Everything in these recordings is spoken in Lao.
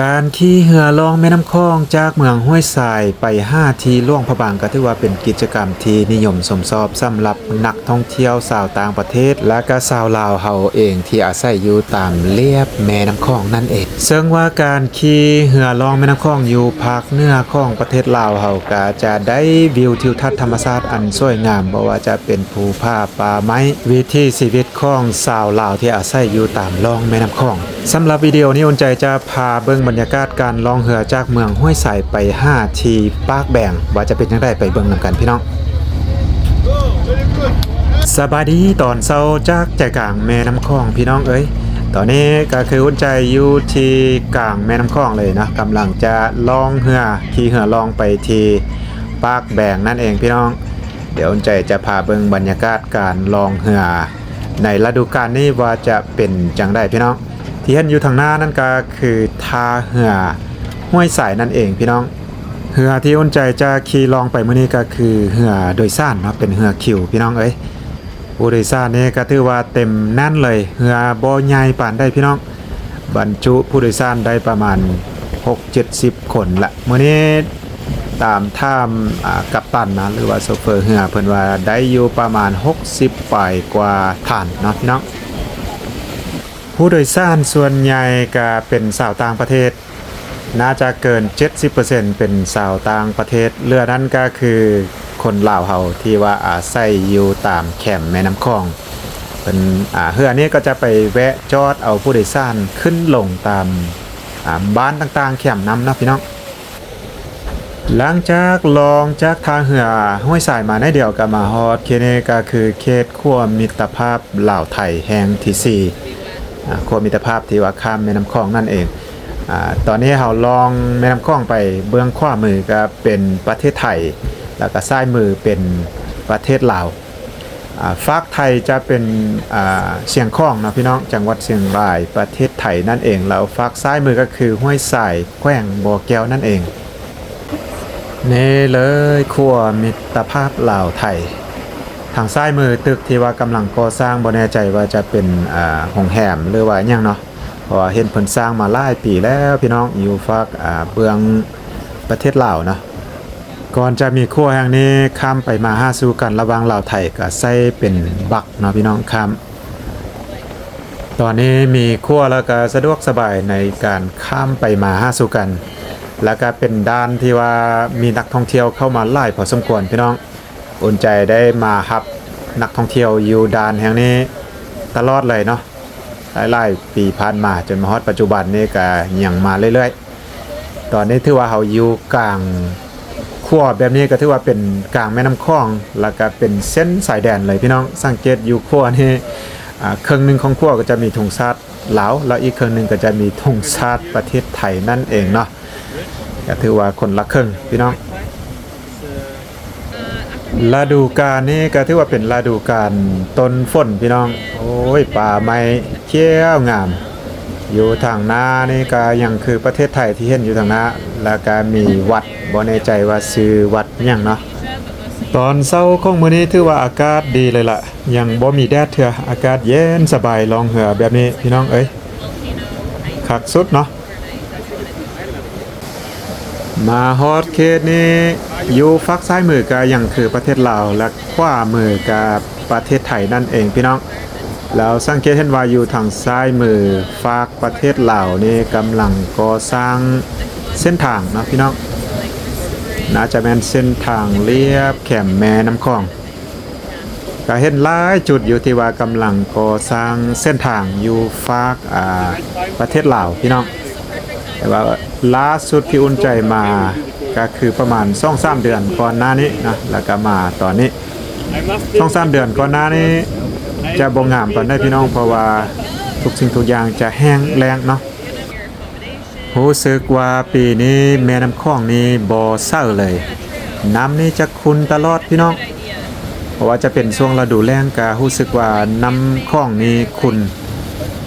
ການຂີ່ເຮືອລ່ອງແມ່ນ້ຳຂອງຈາກເມືອງຫ້ວຍຊາຍໄປຫາທີ່ຫຼວງພະບາງ ກໍຖືວ່າເປັນກິດຈະກຳທີ່ນິຍົມຊົມຊອບສຳລັບນັກທ່ອງທ່ຽວຊາວຕ່າງປະເທດ ແລະກະຊາວລາວເຮົາເອງທີ່ອາໄສຢູ່ຕາມລຽບແມ່ນ້ຳຂອງນັ້ນເອງ. ເຊິ່ງວ່າການຂີ່ເຮືອລ່ອງແມ່ນ້ຳຂອງຢູ່ພາກເໜືອຂອງປະເທດລາວເຮົາ ກະຈະໄດ້ວິວທິວທັດທຳມະຊາດອັນສວຍງາມ, ບໍ່ວ່າຈະເປັນພູຜາປ່າໄມ້, ວິຖີຊີວິດຂອງຊາວລາວທີ່ອາໄສຢູ່ຕາມລ່ອງແມ່ນ້ຳຂອງ. ສຳລັບວິດີໂອນີ້ ອຸ່ນໃຈຈະພາເບິ່ງບັນຍາກາດການລ່ອງເຮືອຈາກເມືອງຫ້ວຍຊາຍໄປຫາທີ່ປາກແບງ ວ່າຈະເປັນຈັ່ງໃດ, ໄປເບິ່ງນຳກັນພີ່ນ້ອງ. ສະບາຍດີຕອນເຊົ້າຈາກໃຈກາງແມ່ນ້ຳຂອງພີ່ນ້ອງເອີຍ. ຕອນນີ້ກໍຄືອຸ່ນໃຈຢູ່ທີ່ກາງແມ່ນ້ຳຂອງເລີຍເນາະ, ກຳລັງຈະລ່ອງເຮືອ, ຂີ່ເຮືອລ່ອງໄປທີ່ປາກແບງນັ້ນເອງພີ່ນ້ອງ. ດຽວອຸ່ນໃຈຈະພາເບິ່ງບັນຍາກາດການລ່ອງເຮືອໃນລະດູການນີ້ວ່າຈະເປັນຈັ່ງໃດພີ່ນ້ອງ. ທີ່ເຫັນຢູ່ທາງໜ້ານັ້ນກໍຄືທ່າເຮືອຫ້ວຍຊາຍນັ້ນເອງພີ່ນ້ອງ. ເຮືອທີ່ອຸ່ນໃຈຈະຂີ່ລ່ອງໄປມື້ນີ້ກໍຄືເຮືອໂດຍສານເນາະ, ເປັນເຮືອຄິວພີ່ນ້ອງເອີຍ. ຜູ້ໂດຍສານນີ້ກໍຖືວ່າເຕັມແໜ້ນເລີຍ, ເຮືອບໍ່ໃຫຍ່ປານໃດພີ່ນ້ອງ, ບັນຈຸຜູ້ໂດຍສານໄດ້ປະມານຫົກເຈັດສິບຄົນລະ. ມື້ນີ້ຕາມຖາມ ອາ ກັບຕັນນະ ຫຼືວ່າໂຊເຟີເຮືອ ເພິ່ນວ່າໄດ້ຢູ່ປະມານຫົກສິບປາຍກວ່າທ່ານເນາະພີ່ນ້ອງ. ຜູ້ໂດຍສານສ່ວນໃຫຍ່ກະເປັນຊາວຕ່າງປະເທດ, ໜ້າຈະເກີນເຈັດສິບເປີເຊັນເປັນຊາວຕ່າງປະເທດ, ເຫຼືອນັ້ນກະຄືຄົນລາວເຮົາທີ່ວ່າອາໄສຢູ່ຕາມແຄມແມ່ນ້ຳຂອງ. ເພິ່ນ ອາ ເຮືອນີ້ກໍຈະໄປແວະຈອດເອົາຜູ້ໂດຍສານຂຶ້ນລົງຕາມ ອາ ບ້ານຕ່າງໆແຄມນ້ຳເນາະພີ່ນ້ອງ. ຫຼັງຈາກລ່ອງຈາກທ່າເຮືອຫ້ວຍຊາຍມາໜ້ອຍດຽວກໍມາຮອດເຂດນີ້ ກໍຄືເຂດຂົວມິດຕະພາບລາວໄທແຫ່ງທີສີ່ ອາ ຂົວມິດຕະພາບທີ່ວ່າຂ້າມແມ່ນ້ຳຂອງນັ້ນເອງ. ອາ ຕອນນີ້ເຮົາລ່ອງແມ່ນ້ຳຂອງໄປ, ເບື້ອງຂວາມືກໍເປັນປະເທດໄທ ແລ້ວກໍຊ້າຍມືເປັນປະເທດລາວ. ອາ ຟາກໄທຈະເປັນ ອາ ຊຽງຂອງເນາະພີ່ນ້ອງ, ຈັງຫວັດຊຽງລາຍ ປະເທດໄທນັ້ນເອງ, ແລ້ວຟາກຊ້າຍມືກໍຄືຫ້ວຍຊາຍ ແຂວງບໍ່ແກ້ວນັ້ນເອງ. ນີ້ເລີຍ ຂົວມິດຕະພາບລາວໄທ. ທາງຊ້າຍມືຕຶກທີ່ວ່າກຳລັງກໍ່ສ້າງ, ບໍ່ແນ່ໃຈວ່າຈະເປັນ ອາ ໂຮງແຮມ ຫຼືວ່າຫຍັງເນາະ, ເພາະວ່າເຫັນເພິ່ນສ້າງມາຫຼາຍປີແລ້ວພີ່ນ້ອງ, ຢູ່ຟາກ ອາ ເບື້ອງປະເທດລາວເນາະ. ກ່ອນຈະມີຂົວແຫ່ງນີ້ ຂ້າມໄປມາຫາສູ່ກັນລະຫວ່າງລາວໄທ ກໍໃຊ້ເປັນບັກເນາະພີ່ນ້ອງ, ຂ້າມ. ຕອນນີ້ມີຂົວແລ້ວກໍສະດວກສະບາຍໃນການຂ້າມໄປມາຫາສູ່ກັນ, ແລ້ວກໍເປັນດ່ານທີ່ວ່າມີນັກທ່ອງທ່ຽວເຂົ້າມາຫຼາຍພໍສົມຄວນພີ່ນ້ອງ. ອຸ່ນໃຈໄດ້ມາຮັບນັກທ່ອງທ່ຽວຢູ່ດ່ານແຫ່ງນີ້ຕະຫຼອດເລີຍເນາະ, ຫຼາຍໆປີຜ່ານມາ ຈົນມາຮອດປັດຈຸບັນນີ້ກໍຍັງມາເລື້ອຍໆ. ຕອນນີ້ຖືວ່າເຮົາຢູ່ກາງຂົວແບບນີ້ ກໍຖືວ່າເປັນກາງແມ່ນ້ຳຂອງ ແລ້ວກໍເປັນເສັ້ນຊາຍແດນເລີຍພີ່ນ້ອງ. ສັງເກດຢູ່ຂົວນີ້ ອາ ເຄິ່ງໜຶ່ງຂອງຂົວກໍຈະມີທຸງຊາດລາວ ແລ້ວອີກເຄິ່ງໜຶ່ງກໍຈະມີທຸງຊາດປະເທດໄທນັ້ນເອງເນາະ, ກໍຖືວ່າຄົນລະເຄິ່ງພີ່ນ້ອງ. ລະດູການນີ້ກໍຖືວ່າເປັນລະດູການຕົ້ນຝົນພີ່ນ້ອງ. ໂອ້ຍ ປ່າໄມ້ຂຽວງາມ. ຢູ່ທາງໜ້ານີ້ກໍຍັງຄືປະເທດໄທທີ່ເຫັນຢູ່ທາງໜ້າ, ແລ້ວກໍມີວັດ, ບໍ່ແນ່ໃຈວ່າຊື່ວັດຫຍັງເນາະ. ຕອນເຊົ້າຂອງມື້ນີ້ຖືວ່າອາກາດດີເລີຍລະ, ຍັງບໍ່ມີແດດເທື່ອ, ອາກາດເຢັນສະບາຍລ່ອງເຮືອແບບນີ້ພີ່ນ້ອງເອີຍ, ຄັກສຸດເນາະ. ມາຮອດເຂດນີ້ ຢູ່ຟາກຊ້າຍມືກໍຍັງຄືປະເທດລາວ ແລະ ຂວາມືກໍປະເທດໄທນັ້ນເອງພີ່ນ້ອງ. ແລ້ວສັງເກດເຫັນວ່າຢູ່ທາງຊ້າຍມື ຟາກປະເທດລາວນີ້ກຳລັງກໍ່ສ້າງເສັ້ນທາງເນາະພີ່ນ້ອງ, ໜ້າຈະແມ່ນເສັ້ນທາງລຽບແຄມແມ່ນ້ຳຂອງ. ກໍເຫັນຫຼາຍຈຸດຢູ່ທີ່ວ່າກຳລັງກໍ່ສ້າງເສັ້ນທາງຢູ່ຟາກ ອາ ປະເທດລາວພີ່ນ້ອງ. ແຕ່ວ່າລ່າສຸດທີ່ອຸ່ນໃຈມາກໍຄືປະມານສອງສາມເດືອນກ່ອນໜ້ານີ້ນະ, ແລ້ວກໍມາຕອນນີ້. ສອງສາມເດືອນກ່ອນໜ້ານີ້ຈະບໍ່ງາມປານໃດພີ່ນ້ອງ, ເພາະວ່າທຸກສິ່ງທຸກຢ່າງຈະແຫ້ງແລ້ງເນາະ. ຮູ້ສຶກວ່າປີນີ້ແມ່ນ້ຳຂອງນີ້ບໍ່ໃສເລີຍ, ນ້ຳນີ້ຈະຂຸ່ນຕະຫຼອດພີ່ນ້ອງ. ເພາະວ່າຈະເປັນຊ່ວງລະດູແລ້ງ ກະຮູ້ສຶກວ່ານ້ຳຂອງນີ້ຂຸ່ນ.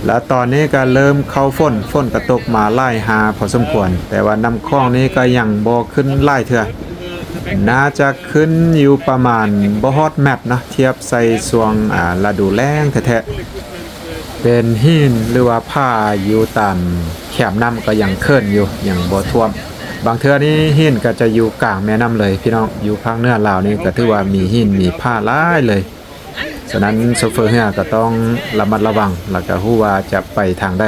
ແລ້ວຕອນນີ້ກະເລີ່ມເຂົ້າຝົນ, ຝົນກະຕົກມາຫຼາຍຫາພໍສົມຄວນ, ແຕ່ວ່ານ້ຳຂອງນີ້ກະຍັງບໍ່ຂຶ້ນຫຼາຍເທື່ອ. ໜ້າຈະຂຶ້ນຢູ່ປະມານບໍ່ຮອດແມັດເນາະ, ທຽບໃສ່ຊ່ວງ ອາ ລະດູແລ້ງແທ້ໆ. ເປັນຫີນ ຫຼືວ່າຜາຢູ່ຕາມແຄມນ້ຳກໍຍັງເຂີນຢູ່ ຍັງບໍ່ຖ້ວມ. ບາງເທື່ອນີ້ຫີນກໍຈະຢູ່ກາງແມ່ນ້ຳເລີຍພີ່ນ້ອງ. ຢູ່ພາກເໜືອລາວນີ້ກໍຖືວ່າມີຫີນມີຜາຫຼາຍເລີຍ. ສະນັ້ນໂຊເຟີເຮືອກໍຕ້ອງລະມັດລະວັງ ແລ້ວກໍຮູ້ວ່າຈະໄປທາງໃດ.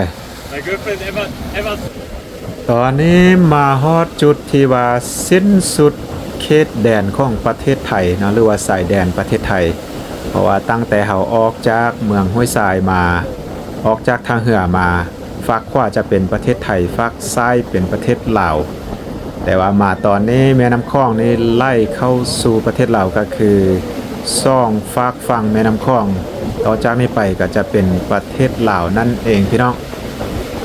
ຕອນນີ້ມາຮອດຈຸດທີ່ວ່າສິ້ນສຸດເຂດແດນຂອງປະເທດໄທເນາະ ຫຼືວ່າຊາຍແດນປະເທດໄທ. ເພາະວ່າຕັ້ງແຕ່ເຮົາອອກຈາກເມືອງຫ້ວຍຊາຍມາ, ອອກຈາກທ່າເຮືອມາ, ຟາກຂວາຈະເປັນປະເທດໄທ, ຟາກຊ້າຍເປັນປະເທດລາວ. ແຕ່ວ່າມາຕອນນີ້ແມ່ນ້ຳຂອງນີ້ໄຫຼເຂົ້າສູ່ປະເທດລາວ ກໍຄືສອງຟາກຝັ່ງແມ່ນ້ຳຂອງ. ຕໍ່ຈາກນີ້ໄປກໍຈະເປັນປະເທດລາວນັ້ນເອງພີ່ນ້ອງ.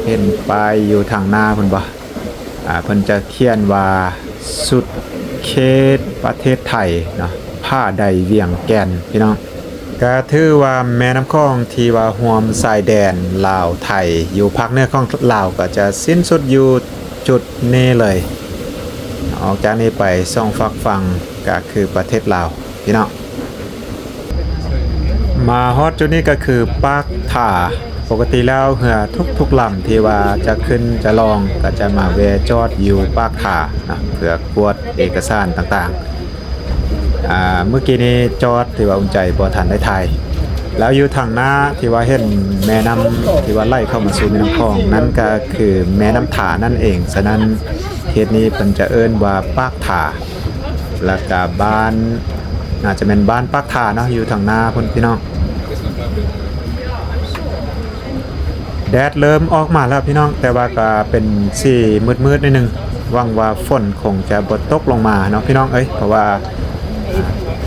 ເຫັນປ້າຍຢູ່ທາງໜ້າພຸ້ນບໍ່? ອ່າ ເພິ່ນຈະຂຽນວ່າສຸດເຂດປະເທດໄທເນາະ, ຜາໃດວຽງແກ່ນ ພີ່ນ້ອງ. ກະຖືວ່າແມ່ນ້ຳຂອງທີ່ວ່າຮ່ວມຊາຍແດນລາວໄທ ຢູ່ພາກເໜືອຂອງລາວ ກໍຈະສິ້ນສຸດຢູ່ຈຸດນີ້ເລີຍ. ອອກຈາກນີ້ໄປສອງຟາກຝັ່ງ ກະຄືປະເທດລາວ ພີ່ນ້ອງ. ມາຮອດຈຸດນີ້ກໍຄືປາກທ່າ. ປົກກະຕິແລ້ວເຮືອທຸກໆລຳທີ່ວ່າຈະຂຶ້ນຈະລ່ອງ ກໍຈະມາແວ່ຈອດຢູ່ປາກທ່ານະ ເພື່ອກວດເອກະສານຕ່າງໆ. ອ່າ ມື້ກີ້ນີ້ຈອດທີ່ວ່າອຸ່ນໃຈບໍ່ທັນໄດ້ຖ່າຍ. ແລ້ວຢູ່ທາງໜ້າທີ່ວ່າເຫັນແມ່ນ້ຳທີ່ວ່າໄຫຼເຂົ້າມາສູ່ແມ່ນ້ຳຂອງ ນັ້ນກໍຄືແມ່ນ້ຳທານັ້ນເອງ. ສະນັ້ນເຂດນີ້ເພິ່ນຈະເອີ້ນວ່າປາກທ່າ. ແລ້ວກະບ້ານ ໜ້າຈະແມ່ນບ້ານປາກທ່າເນາະ ຢູ່ທາງໜ້າພຸ້ນພີ່ນ້ອງ. ແດດເລີ່ມອອກມາແລ້ວພີ່ນ້ອງ, ແຕ່ວ່າກະເປັນສີມືດໆໜ້ອຍໜຶ່ງ. ຫວັງວ່າຝົນຄົງຈະບໍ່ຕົກລົງມາເນາະພີ່ນ້ອງເອີຍ, ເພາະວ່າ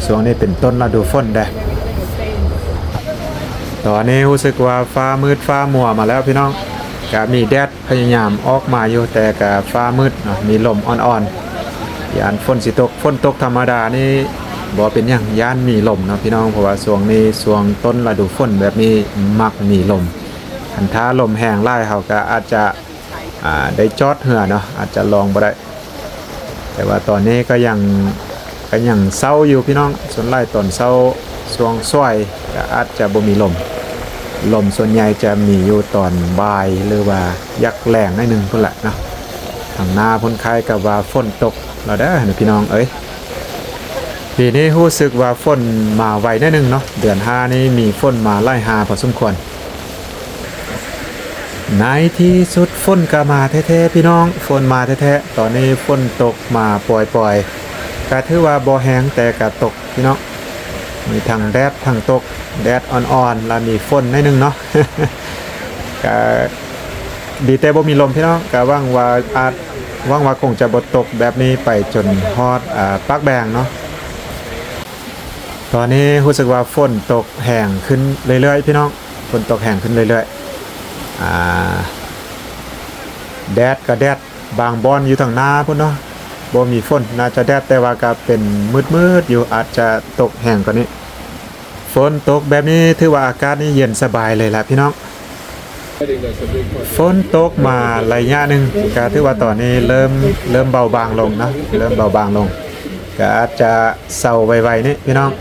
ຊ່ວງນີ້ເປັນຕົ້ນລະດູຝົນເດ້. ຕອນນີ້ຮູ້ສຶກວ່າຟ້າມືດຟ້າມົວມາແລ້ວພີ່ນ້ອງ, ກະມີແດດ ພະຍາຍາມອອກມາຢູ່ ແຕ່ກະຟ້າມືດເນາະ, ມີລົມອ່ອນໆ. ຢ້ານຝົນຊິຕົກ, ຝົນຕົກທຳມະດານີ້ບໍ່ເປັນຫຍັງ, ຢ້ານມີລົມເນາະພີ່ນ້ອງ, ເພາະວ່າຊ່ວງນີ້ຊ່ວງຕົ້ນລະດູຝົນແບບນີ້ມັກມີລົມ. ຄັນຖ້າລົມແຮງຫຼາຍ ເຮົາກະອາດຈະ ອ່າ ໄດ້ຈອດເຮືອເນາະ, ອາດຈະລ່ອງບໍ່ໄດ້. ແຕ່ວ່າຕອນນີ້ກໍຍັງ ກໍຍັງເຊົ້າຢູ່ພີ່ນ້ອງ, ສ່ວນຫຼາຍຕອນເຊົ້າຊ່ວງສວຍກໍອາດຈະບໍ່ມີລົມ, ລົມສ່ວນໃຫຍ່ຈະມີຢູ່ຕອນບ່າຍ ຫຼືວ່າຢາກແລງໜ້ອຍໜຶ່ງພຸ້ນແຫຼະເນາະ. ທາງໜ້າພຸ້ນຄ້າຍກັບວ່າຝົນຕົກແລ້ວເດີພີ່ນ້ອງເອີຍ. ປີນີ້ຮູ້ສຶກວ່າຝົນມາໄວໜ້ອຍໜຶ່ງເນາະ, ເດືອນຫ້ານີ້ມີຝົນມາຫຼາຍຫາພໍສົມຄວນ. ໃນທີ່ສຸດຝົນກໍມາແທ້ໆ ພີ່ນ້ອງ, ຝົນມາແທ້ໆ. ຕອນນີ້ຝົນຕົກມາປ່ອຍໆ, ກໍຖືວ່າບໍ່ແຮງ ແຕ່ກໍຕົກພີ່ນ້ອງ. ມີທັງແດດທັງຕົກ, ແດດອ່ອນໆ ແລ້ວມີຝົນໜ້ອຍໜຶ່ງເນາະ. ກໍດີແຕ່ບໍ່ມີລົມພີ່ນ້ອງ, ກໍຫວັງວ່າອາດ ຫວັງວ່າຄົງຈະບໍ່ຕົກແບບນີ້ໄປຈົນຮອດ ອ່າ ປາກແບງເນາະ. ຕອນນີ້ຮູ້ສຶກວ່າຝົນຕົກແຮງຂຶ້ນເລື້ອຍໆ ພີ່ນ້ອງ, ຝົນຕົກແຮງຂຶ້ນເລື້ອຍໆ. ອ່າ ແດດກໍແດດ, ບາງບ່ອນຢູ່ທາງໜ້າພຸ້ນເນາະ ບໍ່ມີຝົນ, ໜ້າຈະແດດ ແຕ່ວ່າກໍເປັນມືດໆຢູ່, ອາດຈະຕົກແຮງກວ່ານີ້. ຝົນຕົກແບບນີ້ຖືວ່າອາກາດນີ້ເຢັນສະບາຍເລີຍລະພີ່ນ້ອງ. ຝົນຕົກມາໄລຍະໜຶ່ງ ກະຖືວ່າຕອນນີ້ເລີ່ມ ເລີ່ມເບົາບາງລົງເນາະ, ເລີ່ມເບົາບາງລົງ, ກະອາດຈະເຊົາໄວໆນີ້ພີ່ນ້ອງ.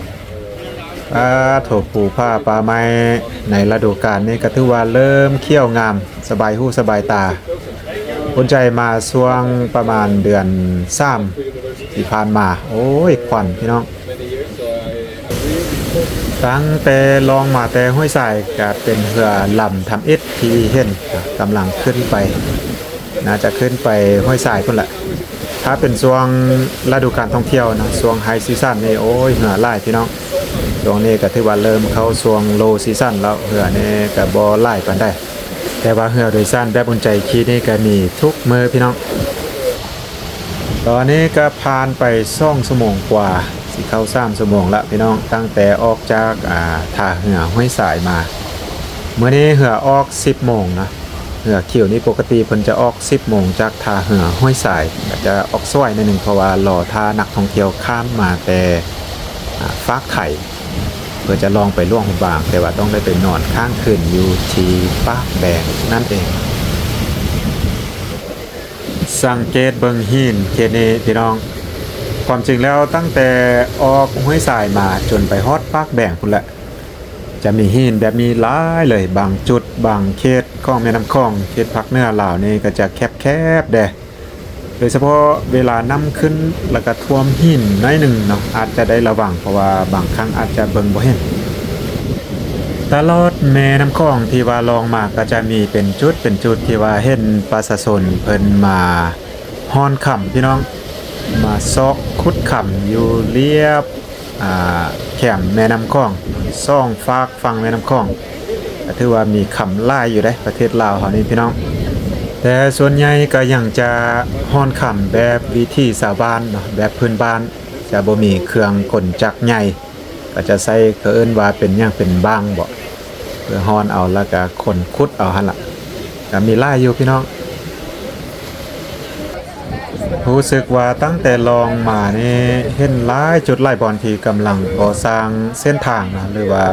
ປາໂຖ ພູຜາປ່າໄມ້ໃນລະດູການນີ້ກະຖືວ່າເລີ່ມຂຽວງາມ, ສະບາຍຫູສະບາຍຕາ. ອຸ່ນໃຈມາຊ່ວງປະມານເດືອນສາມທີ່ຜ່ານມາ, ໂອ້ຍ ຄວັນພີ່ນ້ອງ. ຕັ້ງແຕ່ລ່ອງມາແຕ່ຫ້ວຍຊາຍ ກະເປັນເຮືອລຳທຳອິດທີ່ເຫັນ ກຳລັງຂຶ້ນໄປ, ໜ້າຈະຂຶ້ນໄປຫ້ວຍຊາຍພຸ້ນລະ. ຖ້າເປັນຊ່ວງລະດູການທ່ອງທ່ຽວເນາະ, ຊ່ວງ High Season ນີ້ ໂອ້ຍ ເຮືອຫຼາຍພີ່ນ້ອງ. ຊ່ວງນີ້ກະຖືວ່າເລີ່ມເຂົ້າຊ່ວງ Low Season ແລ້ວ, ເຮືອນີ້ກະບໍ່ຫຼາຍປານໃດ. ແຕ່ວ່າເຮືອໂດຍສານແບບອຸ່ນໃຈຂີ່ນີ້ກໍມີທຸກມື້ພີ່ນ້ອງ. ຕອນນີ້ກໍຜ່ານໄປສອງຊົ່ວໂມງກວ່າ ຊິເຂົ້າສາມຊົ່ວໂມງລະພີ່ນ້ອງ, ຕັ້ງແຕ່ອອກຈາກ ອ່າ ທ່າເຮືອຫ້ວຍຊາຍມາ. ມື້ນີ້ເຮືອອອກສິບໂມງນະ, ເຮືອຂຽວນີ້ປົກກະຕິເພິ່ນຈະອອກສິບໂມງຈາກທ່າເຮືອຫ້ວຍຊາຍ, ກໍຈະອອກສວາຍໜ້ອຍໜຶ່ງ ເພາະວ່າລໍຖ້ານັກທ່ອງທ່ຽວຂ້າມມາແຕ່ ອ່າ ຟາກໄທ ເພື່ອຈະລ່ອງໄປຫຼວງພະບາງ, ແຕ່ວ່າຕ້ອງໄດ້ໄປນອນຄ້າງຄືນຢູ່ທີ່ປາກແບງນັ້ນເອງ. ສັງເກດເບິ່ງຫີນເຂດນີ້ພີ່ນ້ອງ, ຄວາມຈິງແລ້ວຕັ້ງແຕ່ອອກຫ້ວຍຊາຍມາຈົນໄປຮອດປາກແບງພຸ້ນແຫຼະ, ຈະມີຫີນແບບນີ້ຫຼາຍເລີຍ, ບາງຈຸດ ບາງເຂດຂອງແມ່ນ້ຳຂອງ, ເຂດພາກເໜືອລາວນີ້ກໍຈະແຄບໆແດ່ ໂດຍສະເພາະເວລານ້ຳຂຶ້ນ ແລ້ວກໍຖ້ວມຫີນໜ້ອຍໜຶ່ງເນາະ, ອາດຈະໄດ້ລະວັງ ເພາະວ່າບາງຄັ້ງອາດຈະເບິ່ງບໍ່ເຫັນ. ຕະຫຼອດແມ່ນ້ຳຂອງທີ່ວ່າລ່ອງມາ ກໍຈະມີເປັນຈຸດເປັນຈຸດທີ່ວ່າເຫັນປະຊາຊົນເພິ່ນມາຮ່ອນຄຳ ພີ່ນ້ອງ, ມາຊອກຂຸດຄຳຢູ່ລຽບ ອ່າ ແຄມແມ່ນ້ຳຂອງ ສອງຟາກຝັ່ງແມ່ນ້ຳຂອງ. ກໍຖືວ່າມີຄຳຫຼາຍຢູ່ເດ້ ປະເທດລາວເຮົານີ້ພີ່ນ້ອງ, ແຕ່ສ່ວນໃຫຍ່ກໍຍັງຈະຮ່ອນຄຳແບບວິຖີຊາວບ້ານເນາະ, ແບບພື້ນບ້ານ, ຈະບໍ່ມີເຄື່ອງກົນຈັກໃຫຍ່, ກໍຈະໃຊ້ ເຂົາເອີ້ນວ່າເປັນຫຍັງ ເປັນບັ້ງບໍ ເພື່ອຮ່ອນເອົາ ແລ້ວກໍຂົນຂຸດເອົາຫັ້ນລະ. ກໍມີຫຼາຍຢູ່ພີ່ນ້ອງ. ຮູ້ສຶກວ່າຕັ້ງແຕ່ລ່ອງມານີ້ ເຫັນຫຼາຍຈຸດຫຼາຍບ່ອນທີ່ກຳລັງກໍ່ສ້າງເສັ້ນທາງນະ ຫຼືວ່າ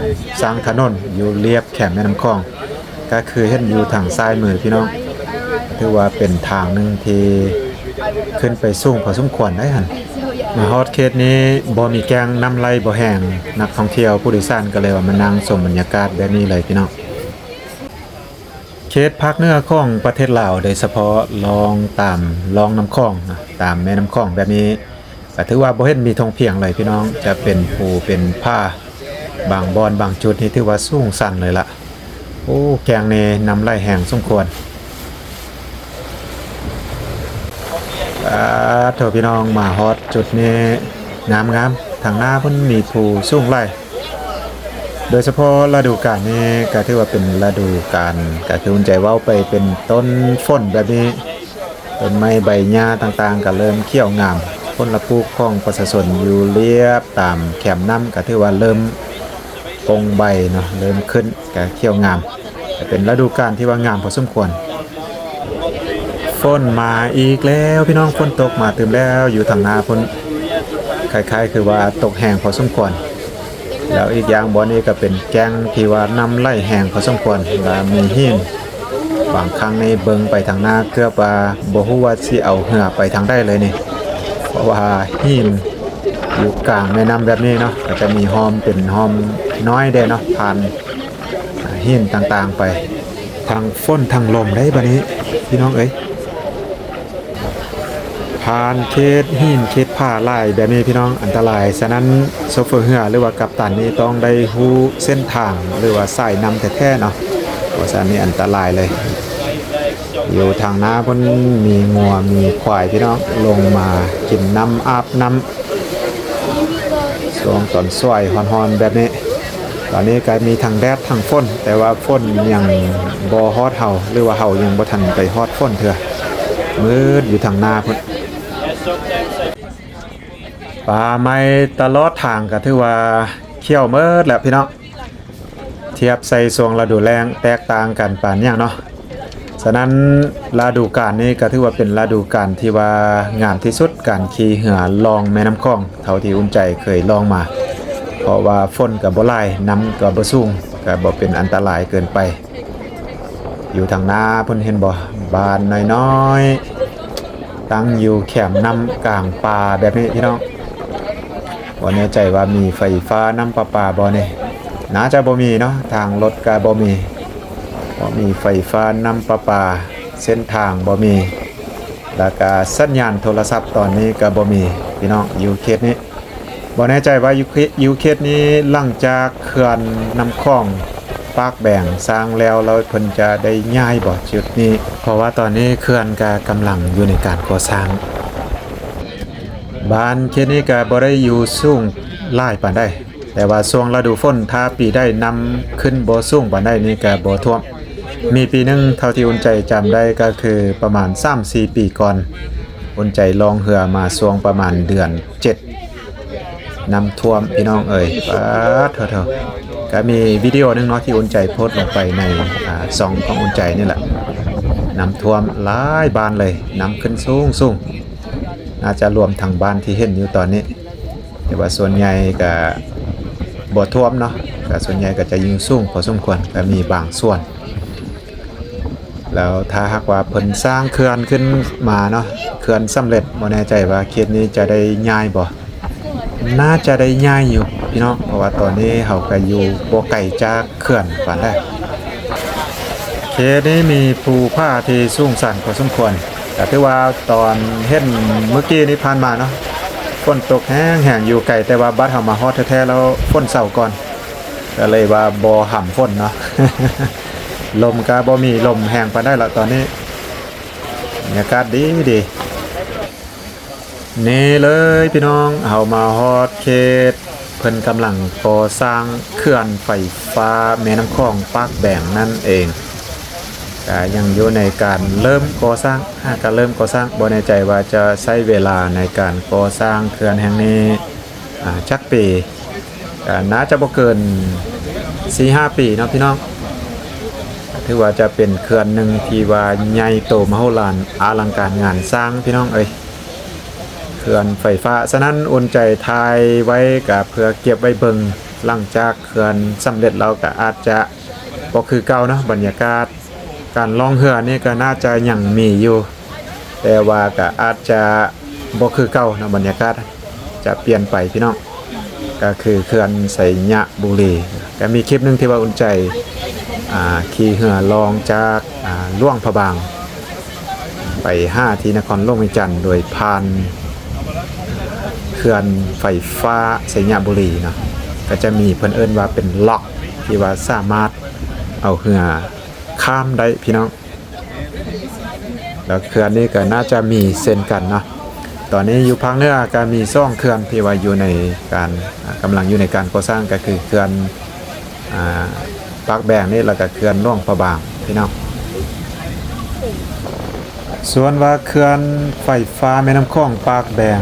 ສ້າງຖະໜົນຢູ່ລຽບແຄມແມ່ນ້ຳຂອງ, ກໍຄືເຫັນຢູ່ທາງຊ້າຍມືພີ່ນ້ອງ, ຖືວ່າເປັນທາງໜຶ່ງທີ່ຂຶ້ນໄປສູງພໍສົມຄວນໄດ໋ຫັ້ນ. ມາຮອດເຂດນີ້ບໍ່ມີແກ້ງ, ນ້ຳໄຫຼບໍ່ແຮງ, ນັກທ່ອງທ່ຽວຜູ້ໂດຍສານກໍເລີຍວ່າມານັ່ງຊົມບັນຍາກາດແບບນີ້ເລີຍພີ່ນ້ອງ. ເຂດພາກເໜືອຂອງປະເທດລາວ ໂດຍສະເພາະລ່ອງຕາມລ່ອງນ້ຳຂອງນະ, ຕາມແມ່ນ້ຳຂອງແບບນີ້ ກໍຖືວ່າບໍ່ເຫັນມີທົ່ງພຽງເລີຍພີ່ນ້ອງ, ຈະເປັນພູເປັນຜາ, ບາງບ່ອນບາງຈຸດນີ້ຖືວ່າສູງຊັນເລີຍລະ. ໂອ້ ແກ້ງນີ້ນ້ຳໄຫຼແຮງສົມຄວນ. ອາ ໂທ້ ພີ່ນ້ອງ, ມາຮອດຈຸດນີ້ງາມໆ, ທາງໜ້າພຸ້ນມີພູສູງຫຼາຍ. ໂດຍສະເພາະລະດູການນີ້ກໍຖືວ່າເປັນລະດູການ, ກໍຄືອຸ່ນໃຈເວົ້າໄປເປັນຕົ້ນຝົນແບບນີ້, ຕົ້ນໄມ້ໃບຫຍ້າຕ່າງໆກໍເລີ່ມຂຽວງາມ. ຜົນລະປູກຂອງປະຊາຊົນຢູ່ລຽບຕາມແຄມນ້ຳກໍຖືວ່າເລີ່ມປົງໃບເນາະ, ເລີ່ມຂຶ້ນ ກະຂຽວງາມ, ກະເປັນລະດູການທີ່ວ່າງາມພໍສົມຄວນ. ຝົນມາອີກແລ້ວພີ່ນ້ອງ, ຝົນຕົກມາຕື່ມແລ້ວ, ຢູ່ທາງໜ້າພຸ້ນຄ້າຍໆຄືວ່າຕົກແຮງພໍສົມຄວນ. ແລ້ວອີກຢ່າງບ່ອນນີ້ກະເປັນແກ້ງທີ່ວ່ານ້ຳໄຫຼແຮງພໍສົມຄວນ, ແລ້ວມີຫີນ, ບາງຄັ້ງນີ້ເບິ່ງໄປທາງໜ້າເກືອບວ່າບໍ່ຮູ້ວ່າຊິເອົາເຮືອໄປທາງໃດເລີຍນີ້, ເພາະວ່າຫີນຢູ່ກາງແມ່ນ້ຳແບບນີ້ເນາະ, ກະຈະມີຮ່ອມເປັນຮ່ອມນ້ອຍແດ່ເນາະ, ຜ່ານ ຫີນຕ່າງໆໄປ, ທັງຝົນທັງລົມໄດ໋ບາດນີ້ພີ່ນ້ອງເອີຍ. ຜ່ານເຂດຫີນເຂດຜາຫຼາຍແບບນີ້ພີ່ນ້ອງ, ອັນຕະລາຍ. ສະນັ້ນ ໂຊເຟີເຮືອ ຫຼືວ່າກັບຕັນນີ້ຕ້ອງໄດ້ຮູ້ເສັ້ນທາງ ຫຼືວ່າສາຍນ້ຳແທ້ໆເນາະ, ເພາະສະນັ້ນນີ້ອັນຕະລາຍເລີຍ. ຢູ່ທາງໜ້າພຸ້ນມີງົວມີຄວາຍພີ່ນ້ອງ, ລົງມາກິນນ້ຳອາບນ້ຳ ຊ່ວງຕອນສວຍຮ້ອນໆແບບນີ້. ຕອນນີ້ກໍມີທັງແດດທັງຝົນ, ແຕ່ວ່າຝົນຍັງບໍ່ຮອດເຮົາ ຫຼືວ່າເຮົາຍັງບໍ່ທັນໄປຮອດຝົນເທື່ອ, ມືດຢູ່ທາງໜ້າພຸ້ນ. ປ່າໄມ້ຕະຫຼອດທາງກໍຖືວ່າຂຽວໝົດແລ້ວພີ່ນ້ອງ. ທຽບໃສ່ຊ່ວງລະດູແລ້ງແຕກຕ່າງກັນປານຫຍັງເນາະ. ສະນັ້ນ ລະດູການນີ້ກໍຖືວ່າເປັນລະດູການທີ່ວ່າງາມທີ່ສຸດ, ການຂີ່ເຮືອລ່ອງແມ່ນ້ຳຂອງ ເທົ່າທີ່ອຸ່ນໃຈເຄີຍລ່ອງມາ, ເພາະວ່າຝົນກໍບໍ່ຫຼາຍ, ນ້ຳກໍບໍ່ສູງ, ກໍບໍ່ເປັນອັນຕະລາຍເກີນໄປ. ຢູ່ທາງໜ້າພຸ້ນເຫັນບໍ່? ບ້ານນ້ອຍໆ ຕັ້ງຢູ່ແຄມນ້ຳກາງປ່າແບບນີ້ພີ່ນ້ອງ. ບໍ່ແນ່ໃຈວ່າມີໄຟຟ້ານ້ຳປະປາບໍ່ນີ້, ໜ້າຈະບໍ່ມີເນາະ, ທາງລົດກະບໍ່ມີ, ບໍ່ມີໄຟຟ້ານ້ຳປະປາ, ເສັ້ນທາງບໍ່ມີ, ແລ້ວກະສັນຍານໂທລະສັບຕອນນີ້ກະບໍ່ມີພີ່ນ້ອງ ຢູ່ເຂດນີ້. ບໍ່ແນ່ໃຈວ່າຢູ່ເຂດ, ຢູ່ເຂດນີ້ ຫຼັງຈາກເຂື່ອນນ້ຳຂອງປາກແບງສ້າງແລ້ວ ແລ້ວເພິ່ນຈະໄດ້ຍ້າຍບໍ່ຈຸດນີ້, ເພາະວ່າຕອນນີ້ເຂື່ອນກະກຳລັງຢູ່ໃນການກໍ່ສ້າງ. ບ້ານເຂດນີ້ກະບໍ່ໄດ້ຢູ່ສູງຫຼາຍປານໃດ, ແຕ່ວ່າຊ່ວງລະດູຝົນ ຖ້າປີໃດນ້ຳຂຶ້ນບໍ່ສູງປານໃດນີ້ກະບໍ່ຖ້ວມ. ມີປີໜຶ່ງເທົ່າທີ່ອຸ່ນໃຈຈຳໄດ້ກໍຄືປະມານສາມສີ່ປີກ່ອນ, ອຸ່ນໃຈລ່ອງເຮືອມາຊ່ວງປະມານເດືອນເຈັດ ນ້ຳຖ້ວມພີ່ນ້ອງເອີຍ, ປາດໂທ້ໆ. ກະມີວິດີໂອໜຶ່ງເນາະ ທີ່ອຸ່ນໃຈໂພສລົງໄປໃນ ອາ ຊ່ອງຂອງອຸ່ນໃຈນີ້ແຫຼະ, ນ້ຳຖ້ວມຫຼາຍບ້ານເລີຍ, ນ້ຳຂຶ້ນສູງໆ, ໜ້າຈະລວມທັງບ້ານທີ່ເຫັນຢູ່ຕອນນີ້. ແຕ່ວ່າສ່ວນໃຫຍ່ກະບໍ່ຖ້ວມເນາະ, ກະສ່ວນໃຫຍ່ກະຈະຢູ່ສູງພໍສົມຄວນ, ກະມີບາງສ່ວນ. ແລ້ວຖ້າຫາກວ່າເພິ່ນສ້າງເຂື່ອນຂຶ້ນມາເນາະ, ເຂື່ອນສຳເລັດ, ບໍ່ແນ່ໃຈວ່າເຂດນີ້ຈະໄດ້ຍ້າຍບໍ່, ໜ້າຈະໄດ້ຍ້າຍຢູ່ພີ່ນ້ອງ ເພາະວ່າຕອນນີ້ເຮົາກໍຢູ່ບໍ່ໄກຈາກເຂື່ອນປານໃດ. ເຂດນີ້ມີພູຜາທີ່ສູງຊັນພໍສົມຄວນ ກໍຖືວ່າຕອນເຫັນມື້ກີ້ນີ້ຜ່ານມາເນາະ ຝົນຕົກແຮງໆ ຢູ່ໄກ ແຕ່ວ່າບັດເຮົາມາຮອດແທ້ໆ ແລ້ວຝົນເຊົາກ່ອນ ກໍເລີຍວ່າບໍ່ຫຳຝົນເນາະ ລົມກໍບໍ່ມີ ລົມແຮງປານໃດລະຕອນນີ້ ບັນຍາກາດດີໆ. ນີ້ເລີຍພີ່ນ້ອງ ເຮົາມາຮອດເຂດ ເພິ່ນກຳລັງກໍ່ສ້າງເຂື່ອນໄຟຟ້າແມ່ນ້ຳຂອງປາກແບງນັ້ນເອງ ກະຍັງຢູ່ໃນການເລີ່ມກໍ່ສ້າງ ຫາກະເລີ່ມກໍ່ສ້າງ ບໍ່ແນ່ໃຈວ່າຈະໃຊ້ເວລາໃນການກໍ່ສ້າງເຂື່ອນແຫ່ງນີ້ ອາ ຈັກປີ ກະໜ້າຈະບໍ່ເກີນສີ່ຫ້າປີເນາະພີ່ນ້ອງ. ຖືວ່າຈະເປັນເຂື່ອນໜຶ່ງທີ່ວ່າໃຫຍ່ໂຕມະໂຫລານ ອະລັງການງານສ້າງພີ່ນ້ອງເອີຍ ເຂື່ອນໄຟຟ້າ. ສະນັ້ນ ອຸ່ນໃຈຖ່າຍໄວ້ກະເພື່ອເກັບໄວ້ເບິ່ງ ຫຼັງຈາກເຂື່ອນສຳເລັດແລ້ວກະອາດຈະບໍ່ຄືເກົ່າເນາະ ບັນຍາກາດ ການລ່ອງເຮືອນີ້ກໍໜ້າຈະຍັງມີຢູ່ ແຕ່ວ່າກໍອາດຈະບໍ່ຄືເກົ່າເນາະ ບັນຍາກາດຈະປ່ຽນໄປພີ່ນ້ອງ. ກໍຄືເຂື່ອນໄຊຍະບູລີ ກໍມີຄລິບໜຶ່ງທີ່ວ່າອຸ່ນໃຈ ອ່າ ຂີ່ເຮືອລ່ອງຈາກ ອ່າ ຫຼວງພະບາງ ໄປຫາທີ່ນະຄອນຫຼວງວຽງຈັນ ໂດຍຜ່ານເຂື່ອນໄຟຟ້າໄຊຍະບູລີເນາະ ກໍຈະມີ ເພິ່ນເອີ້ນວ່າເປັນລັອກ ທີ່ວ່າສາມາດເອົາເຮືອຂ້າມໄດ້ພີ່ນ້ອງ. ແລ້ວເຂື່ອນນີ້ກໍໜ້າຈະມີເຊັ່ນກັນເນາະ. ຕອນນີ້ຢູ່ພາກເໜືອກໍມີສອງເຂື່ອນທີ່ວ່າຢູ່ໃນການ ອ່າ ກຳລັງຢູ່ໃນການກໍ່ສ້າງ ກໍຄືເຂື່ອນ ອ່າ ປາກແບງນີ້ ແລ້ວກໍເຂື່ອນຫຼວງພະບາງພີ່ນ້ອງ. ສ່ວນວ່າເຂື່ອນໄຟຟ້າແມ່ນ້ຳຂອງປາກແບງ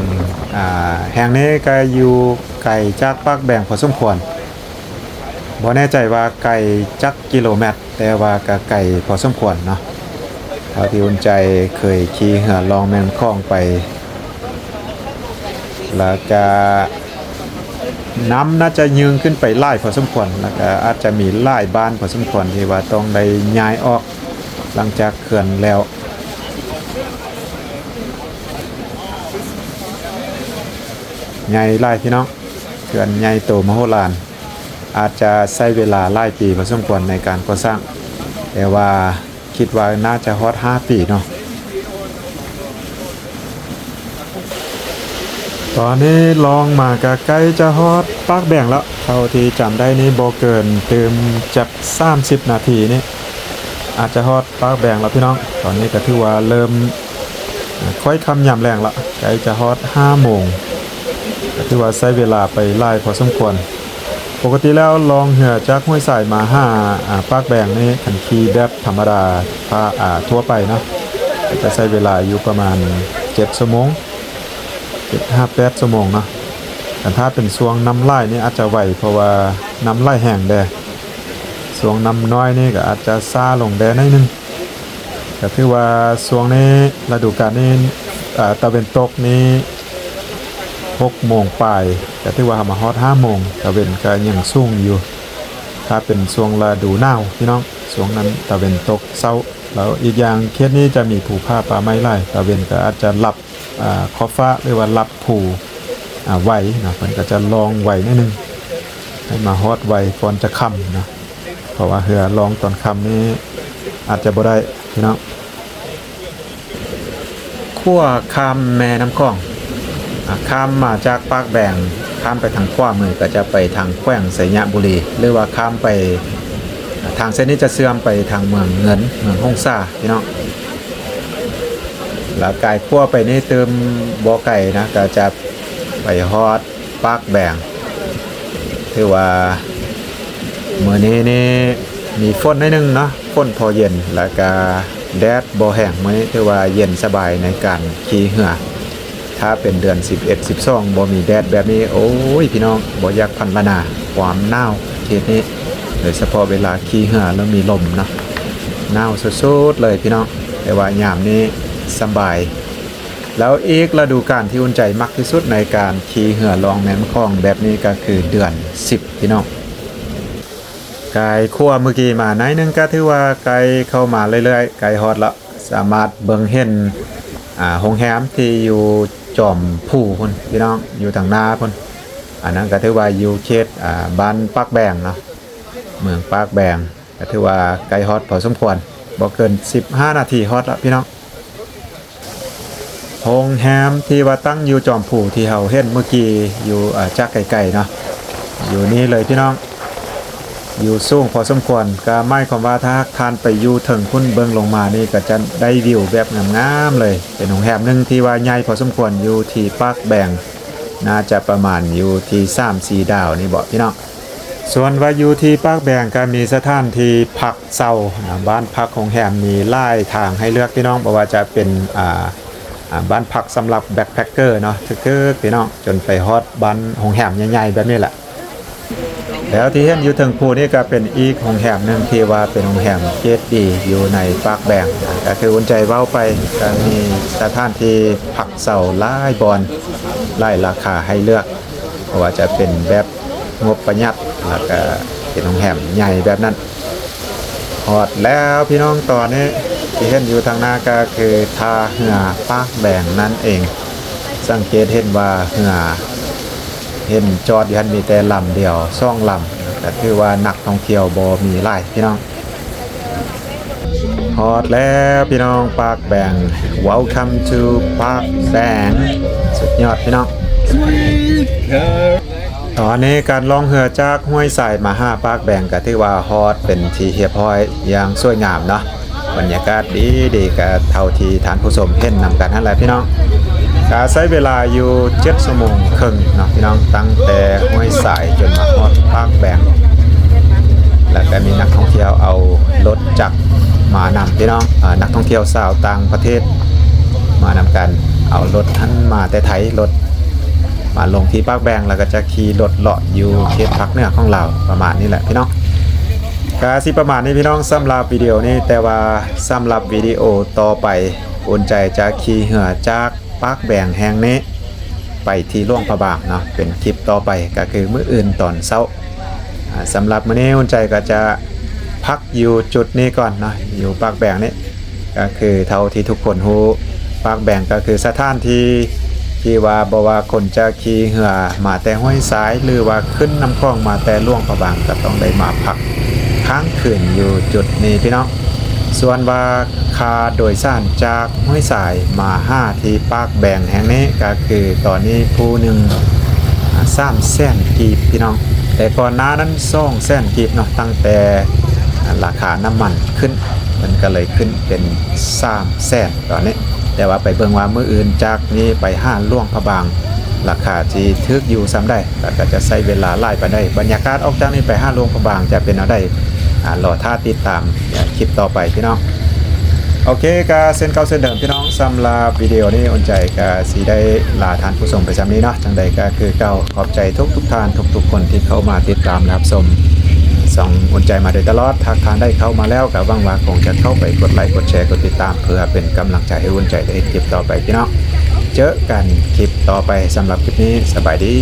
ອ່າ ແຫ່ງນີ້ກໍຢູ່ໄກຈາກປາກແບງພໍສົມຄວນ ບໍ່ແນ່ໃຈວ່າໄກຈັກກິໂລແມັດ ແຕ່ວ່າກໍໄກພໍສົມຄວນເນາະ ເທົ່າທີ່ອຸ່ນໃຈເຄີຍຂີ່ເຮືອລ່ອງແມ່ນ້ຳຂອງໄປ ແລ້ວກະນ້ຳໜ້າຈະຍື່ນຂຶ້ນໄປຫຼາຍພໍສົມຄວນ ແລ້ວກະອາດຈະມີຫຼາຍບ້ານພໍສົມຄວນທີ່ວ່າຕ້ອງໄດ້ຍ້າຍອອກ ຫຼັງຈາກເຂື່ອນແລ້ວ. ໃຫຍ່ຫຼາຍພີ່ນ້ອງ ເຂື່ອນໃຫຍ່ໂຕມະໂຫລານ ອາດຈະໃຊ້ເວລາຫຼາຍປີພໍສົມຄວນໃນການກໍ່ສ້າງ ແຕ່ວ່າຄິດວ່າໜ້າຈະຮອດຫ້າປີເນາະ. ຕອນນີ້ລ່ອງມາກະໃກ້ຈະຮອດປາກແບງແລ້ວ ເທົ່າທີ່ຈຳໄດ້ນີ້ບໍ່ເກີນຕື່ມຈັກສາມສິບນາທີນີ້ ອາດຈະຮອດປາກແບງແລ້ວພີ່ນ້ອງ. ຕອນນີ້ກະຖືວ່າເລີ່ມ ອ່າ ຄ່ອຍຄ່ຳຍາມແລງລະ ໃກ້ຈະຮອດຫ້າໂມງ ກະຖືວ່າໃຊ້ເວລາໄປຫຼາຍພໍສົມຄວນ. ປົກກະຕິແລ້ວລ່ອງເຮືອຈາກຫ້ວຍຊາຍມາຫາ ອ່າ ປາກແບງນີ້ ຄັນຂີ່ແບບທຳມະດາ ອາ ທົ່ວໄປເນາະ ກະຈະໃຊ້ເວລາຢູ່ປະມານເຈັດຊົ່ວໂມງ ເຈັດຫາແປດຊົ່ວໂມງເນາະ. ຄັນຖ້າເປັນຊ່ວງນ້ຳຫຼາຍນີ້ອາດຈະໄວ ເພາະວ່ານ້ຳໄຫຼແຮງແດ່. ຊ່ວງນ້ຳນ້ອຍນີ້ກໍອາດຈະຊ້າລົງແດ່ໜ້ອຍໜຶ່ງ. ກໍຖືວ່າຊ່ວງນີ້ ລະດູການນີ້ ອາ ຕາເວັນຕົກນີ້ຫົກໂມງປາຍ ກໍຖືວ່າເຮົາມາຮອດຫ້າໂມງ ຕາເວັນກໍຍັງສູງຢູ່. ຖ້າເປັນຊ່ວງລະດູໜາວພີ່ນ້ອງ ຊ່ວງນັ້ນຕາເວັນຕົກເຊົ້າ. ແລ້ວອີກຢ່າງເຂດນີ້ຈະມີພູຜາປ່າໄມ້ຫຼາຍ ຕາເວັນກໍອາດຈະຫຼັບ ອາ ຂອບຟ້າ ຫຼືວ່າຫຼັບພູ ອາ ໄວເນາະ ເພິ່ນກໍຈະລ່ອງໄວໜ້ອຍໜຶ່ງ ໃຫ້ມາຮອດໄວກ່ອນຈະຄ່ຳເນາະ ເພາະວ່າເຮືອລ່ອງຕອນຄ່ຳນີ້ອາດຈະບໍ່ໄດ້ພີ່ນ້ອງ. ຂົວຂ້າມແມ່ນ້ຳຂອງ ອາ ຂ້າມມາຈາກປາກແບງ ຂ້າມໄປທາງຂວາມືກໍຈະໄປທາງແຂວງໄຊຍະບູລີ ຫຼືວ່າຂ້າມໄປ ອາ ທາງເສັ້ນນີ້ຈະເຊື່ອມໄປທາງເມືອງເງິນ ເມືອງຫົງສາພີ່ນ້ອງ. ແລ້ວກາຍຂົວໄປນີ້ຕື່ມບໍ່ໄກນະ ກໍຈະໄປຮອດປາກແບງ. ຖືວ່າມື້ນີ້ນີ້ມີຝົນໜ້ອຍໜຶ່ງເນາະ ຝົນພໍເຢັນ ແລ້ວກະແດດບໍ່ແຮງ. ມື້ນີ້ຖືວ່າເຢັນສະບາຍໃນການຂີ່ເຮືອ. ຖ້າເປັນເດືອນສິບເອັດ ສິບສອງ ບໍ່ມີແດດແບບນີ້ ໂອ້ຍ ພີ່ນ້ອງ ບໍ່ຢາກພັນລະນາຄວາມໜາວເຂດນີ້ ໂດຍສະເພາະເວລາຂີ່ເຮືອແລ້ວມີລົມເນາະ ໜາວສຸດໆເລີຍພີ່ນ້ອງ. ແຕ່ວ່າຍາມນີ້ສະບາຍ. ແລ້ວອີກລະດູການທີ່ອຸ່ນໃຈມັກທີ່ສຸດໃນການຂີ່ເຮືອລ່ອງແມ່ນ້ຳຂອງແບບນີ້ກໍຄືເດືອນສິບພີ່ນ້ອງ. ກາຍຂົວມື້ກີ້ມາໜ້ອຍໜຶ່ງ ກໍຖືວ່າໃກ້ເຂົ້າມາເລື້ອຍໆ ໃກ້ຮອດແລ້ວ. ສາມາດເບິ່ງເຫັນ ອາ ໂຮງແຮມທີ່ຢູ່ຈອມພູພຸ້ນພີ່ນ້ອງ ຢູ່ທາງໜ້າພຸ້ນ. ອັນນັ້ນກໍຖືວ່າຢູ່ເຂດ ອ່າ ບ້ານປາກແບງເນາະ ເມືອງປາກແບງ ກໍຖືວ່າໃກ້ຮອດພໍສົມຄວນ ບໍ່ເກີນສິບຫ້ານາທີຮອດລະພີ່ນ້ອງ. ໂຮງແຮມທີ່ວ່າຕັ້ງຢູ່ຈອມພູທີ່ເຮົາເຫັນເມື່ອກີ້ຢູ່ ເອີ ຈາກໄກໆເນາະ ຢູ່ນີ້ເລີຍພີ່ນ້ອງ ຢູ່ສູງພໍສົມຄວນ ກໍໝາຍຄວາມວ່າຖ້າຫາກທ່ານໄປຢູ່ເທິງພຸ້ນເບິ່ງລົງມານີ້ ກໍຈະໄດ້ວິວແບບງາມໆເລີຍ. ເປັນໂຮງແຮມໜຶ່ງທີ່ວ່າໃຫຍ່ພໍສົມຄວນ ຢູ່ທີ່ປາກແບງ ໜ້າຈະປະມານຢູ່ທີ່ສາມສີ່ດາວນີ້ເບາະພີ່ນ້ອງ. ສ່ວນວ່າຢູ່ທີ່ປາກແບງກໍມີສະຖານທີ່ພັກເຊົານະ ບ້ານພັກໂຮງແຮມມີຫຼາຍທາງໃຫ້ເລືອກພີ່ນ້ອງ ບໍ່ວ່າຈະເປັນ ອ່າ ອ່າ ບ້ານພັກສຳລັບແບັກແພັກເກີເນາະ ຖືກໆ ພີ່ນ້ອງ ຈົນໄປຮອດບ້ານໂຮງແຮມໃຫຍ່ໆແບບນີ້ແຫຼະ. ແຖວທີ່ເຫັນຢູ່ເທິງພູນີ້ກໍເປັນອີກໂຮງແຮມໜຶ່ງທີ່ວ່າເປັນໂຮງແຮມເກຣດດີຢູ່ໃນປາກແບງ ກໍຄືອຸ່ນໃຈເວົ້າໄປ ກໍມີສະຖານທີ່ພັກເຊົາຫຼາຍບ່ອນ ຫຼາຍລາຄາໃຫ້ເລືອກ ບໍ່ວ່າຈະເປັນແບບງົບປະຢັດ ແລ້ວກະເປັນໂຮງແຮມໃຫຍ່ແບບນັ້ນ. ຮອດແລ້ວພີ່ນ້ອງ ຕອນນີ້ທີ່ເຫັນຢູ່ທາງໜ້າກໍຄືທ່າເຮືອປາກແບງນັ້ນເອງ. ສັງເກດເຫັນວ່າເຮືອ ເຫັນຈອດຢູ່ຫັ້ນມີແຕ່ລຳດຽວສອງລຳ ກໍຖືວ່ານັກທ່ອງທ່ຽວບໍ່ມີຫຼາຍພີ່ນ້ອງ. ຮອດແລ້ວພີ່ນ້ອງ ປາກແບງ Welcome to ປາກແບງ ສຸດຍອດພີ່ນ້ອງ. ຕອນນີ້ການລ່ອງເຮືອຈາກຫ້ວຍຊາຍມາຫາປາກແບງກໍຖືວ່າຮອດເປັນທີ່ຮຽບຮ້ອຍຢ່າງສວຍງາມເນາະ. ບັນຍາກາດດີໆ ກະເທົ່າທີ່ທ່ານຜູ້ຊົມເຫັນນຳກັນຫັ້ນແຫຼະພີ່ນ້ອງ. ກະໃຊ້ເວລາຢູ່ເຈັດຊົ່ວໂມງເຄິ່ງເນາະພີ່ນ້ອງ ຕັ້ງແຕ່ຫ້ວຍຊາຍຈົນມາຮອດປາກແບງ ແລ້ວກະມີນັກທ່ອງທ່ຽວເອົາລົດຈັກມານຳພີ່ນ້ອງ ເອີ ນັກທ່ອງທ່ຽວຊາວຕ່າງປະເທດມານຳກັນ ເອົາລົດຫັ້ນມາແຕ່ໄທ ລົດມາລົງທີ່ປາກແບງ ແລ້ວກະຈະຂີ່ລົດເລາະຢູ່ເຂດພາກເໜືອຂອງລາວ ປະມານນີ້ແຫຼະພີ່ນ້ອງ. ກະຊິປະມານນີ້ພີ່ນ້ອງ ສຳລັບວິດີໂອນີ້ ແຕ່ວ່າສຳລັບວິດີໂອຕໍ່ໄປ ອຸ່ນໃຈຈະຂີ່ເຮືອຈາກປາກແບງແຫ່ງນີ້ໄປທີ່ຫຼວງພະບາງເນາະ ເປັນຄລິບຕໍ່ໄປ ກໍຄືມື້ອື່ນຕອນເຊົ້າ. ອາ ສຳລັບມື້ນີ້ອຸ່ນໃຈກໍຈະພັກຢູ່ຈຸດນີ້ກ່ອນເນາະ ຢູ່ປາກແບງນີ້ ກໍຄືເທົ່າທີ່ທຸກຄົນຮູ້ ປາກແບງກໍຄືສະຖານທີ່ ທີ່ວ່າບໍ່ວ່າຄົນຈະຂີ່ເຮືອມາແຕ່ຫ້ວຍຊາຍ ຫຼືວ່າຂຶ້ນນ້ຳຂອງມາແຕ່ຫຼວງພະບາງ ກໍຕ້ອງໄດ້ມາພັກຄ້າງຄືນຢູ່ຈຸດນີ້ພີ່ນ້ອງ. ສ່ວນວ່າຄ່າໂດຍສານຈາກຫ້ວຍຊາຍມາຫາທີ່ປາກແບງແຫ່ງນີ້ ກໍຄືຕອນນີ້ຜູ້ໜຶ່ງ ອາ ສາມແສນກີບພີ່ນ້ອງ ແຕ່ກ່ອນໜ້ານັ້ນສອງແສນກີບເນາະ ຕັ້ງແຕ່ ອາ ລາຄານ້ຳມັນຂຶ້ນ ມັນກໍເລີຍຂຶ້ນເປັນສາມແສນຕອນນີ້. ແຕ່ວ່າໄປເບິ່ງວ່າມື້ອື່ນຈາກນີ້ໄປຫາຫຼວງພະບາງ ລາຄາຊິຖືກຢູ່ສ່ຳໃດ ແລ້ວກໍຈະໃຊ້ເວລາຫຼາຍປານໃດ ບັນຍາກາດອອກຈາກນີ້ໄປຫາຫຼວງພະບາງຈະເປັນແນວໃດ ອາ ລໍຖ້າຕິດຕາມ ອາ ຄລິບຕໍ່ໄປພີ່ນ້ອງ. ໂອເຄ ກໍເຊັ່ນເກົ່າເຊັ່ນເດີມພີ່ນ້ອງ ສຳລັບວິດີໂອນີ້ອຸ່ນໃຈກໍຊິໄດ້ລາທ່ານຜູ້ຊົມໄປສ່ຳນີ້ເນາະ. ຈັ່ງໃດກໍຄືເກົ່າ ຂອບໃຈທຸກໆທ່ານ ທຸກໆຄົນທີ່ເຂົ້າມາຕິດຕາມຮັບຊົມຊ່ອງອຸ່ນໃຈມາໂດຍຕະຫຼອດ. ຫາກທ່ານໄດ້ເຂົ້າມາແລ້ວ ກໍຫວັງວ່າຄົງຈະເຂົ້າໄປກົດໄລ ກົດແຊ ກົດຕິດຕາມ ເພື່ອເປັນກຳລັງໃຈໃຫ້ອຸ່ນໃຈໄດ້ເຮັດຄລິບຕໍ່ໄປພີ່ນ້ອງ. ເຈີກັນຄລິບຕໍ່ໄປ ສຳລັບຄລິບນີ້ ສະບາຍດີ.